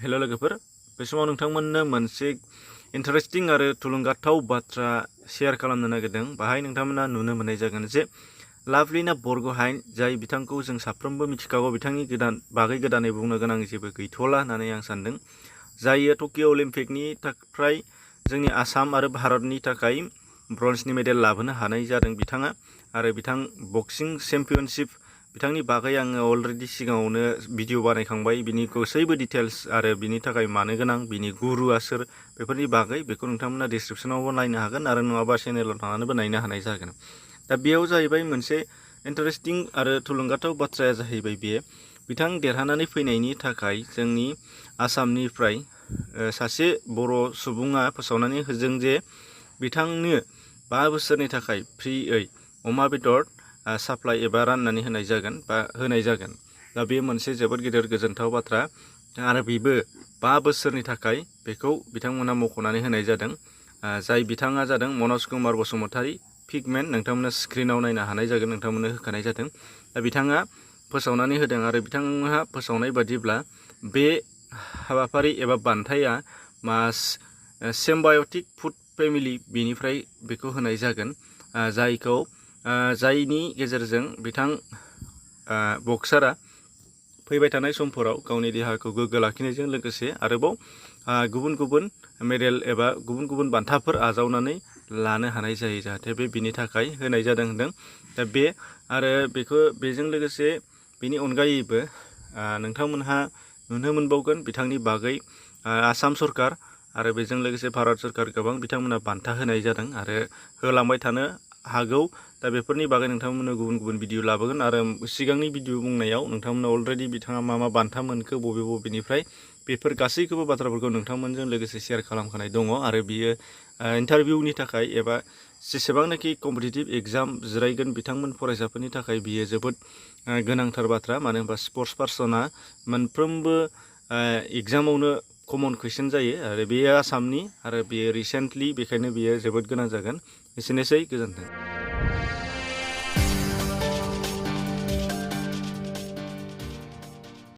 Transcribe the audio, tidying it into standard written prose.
हेल' लोगोफोर, बे समाव नोंथांमोननो मोनसे इन्टारेस्टिं आरो थुलुंगाथाव बाथ्रा शेयार खालामनो नागिरदों। बाहाय नोंथांमोना नुनो मोननाय जागोन जे लाभलिना बरगहाइन, जाय बिथांखौ जों साफ्रोमबो मिथिखागौ, बिथांनि बागै गोदानै बुंनो गोनां जेबो गैथ'ला होननानै आं सानदों। जाय टकिअ अलिम्पिकनि थाखाय जोंनि आसाम आरो भारतनि थाखाय ब्रन्जनि मेडेल लाबोनो हानाय जादों बिथाङा। आरो बिथां बक्सिं चेम्पियनशिप बिथांनि बागै आङो अलरेडि सिगाङावनो भिडिअ बानायखांबाय। बिनि गासैबो डिटेल्स आरो बिनि थाखाय मानो गोनां, बिनि गुरुआ सोर, बेफोरनि बागै बेखौ नोंथांमोना डिसक्रिप्सनावबो नायनो हागोन आरो नङाबा चेनेलाव थांनानैबो नायनो हानाय जागोन। दा बेयाव जाहैबाय मोनसे इन्टारेस्टिं आरो थुलुंगाथाव बाथ्राया जाहैबाय बिथां देरहानानै फैनायनि थाखाय जोंनि आसामनिफ्राय सासे बर' सुबुङा फोसावनानै होदों जे बिथांनो 5 बोसोरनि थाखाय फ्रियै अमा बेदर साप्लाइ एबा राननानै होनाय जागोन। दा बे मोनसे जोबोद गिदिर गोजोनथाव बाथ्रा आरो बेबो 5 बोसोरनि थाखाय बेखौ बिथांमोना मख'नानै होनाय जादों। जाय बिथाङा जादों मनज कुमार बसुमतारी पिगमेन। नोंथांमोना स्क्रिनाव नायनो हानाय जागोन, नोंथांमोननो होखानाय जादों। दा बिथाङा फोसावनानै होदों आरो बिथांमोनहा फोसावनाय बादिब्ला बे हाबाफारि एबा बान्थाया सिम्बाय'टिक फुड फेमिलि बेनिफ्राय बेखौ होनाय जागोन, जायनि गेजेरजों बिथां बक्सारा फैबाय थानाय समफोराव गावनि देहाखौ गोग्गो लाखिनायजों लोगोसे आरोबाव गुबुन गुबुन मेडेल एबा गुबुन गुबुन बान्थाफोर आजावनानै लानो हानाय जायो, जाहाथे बिनि थाखाय होनाय जादों होनदों। दा बे आरो बेजों लोगोसे बेनि अनगायैबो नोंथांमोनहा नुनो मोनबावगोन बिथांनि बागै आसाम सरकार आरो बेजों लोगोसे भारत सरकार गोबां बिथांमोना बान्था होनाय जादों आरो होलांबाय थानो हागौ। दा बेफोरनि बागै नोंथांमोननो गुबुन गुबुन भिडिअ लाबोगोन आरो सिगांनि भिडिअ बुंनायाव नोंथांमोना अलरेडि बिथाङा मा बान्था मोनखो, बबेनिफ्राय, बेफोर गासैखौबो बाथ्राफोरखौ नोंथांमोनजों लोगोसे शेयार खालामखानाय दङ। आरो बियो इन्टारभिउनि थाखाय एबा जेसेबांनाखि कम्पिटिटिभ एग्जाम जिरायगोन बिथांमोन फरायसाफोरनि थाखाय बियो जोबोद गोनांथार बाथ्रा। मानो होनबा स्पर्ट्स पार्सना मोनफ्रोमबो एग्जामावनो कमन कुइसन जायो आरो बेयो आसामनि आरो बेयो रिसेन्टलि, बेखायनो बियो जोबोद गोनां जागोन। एसेनोसै, गोजोन्थों।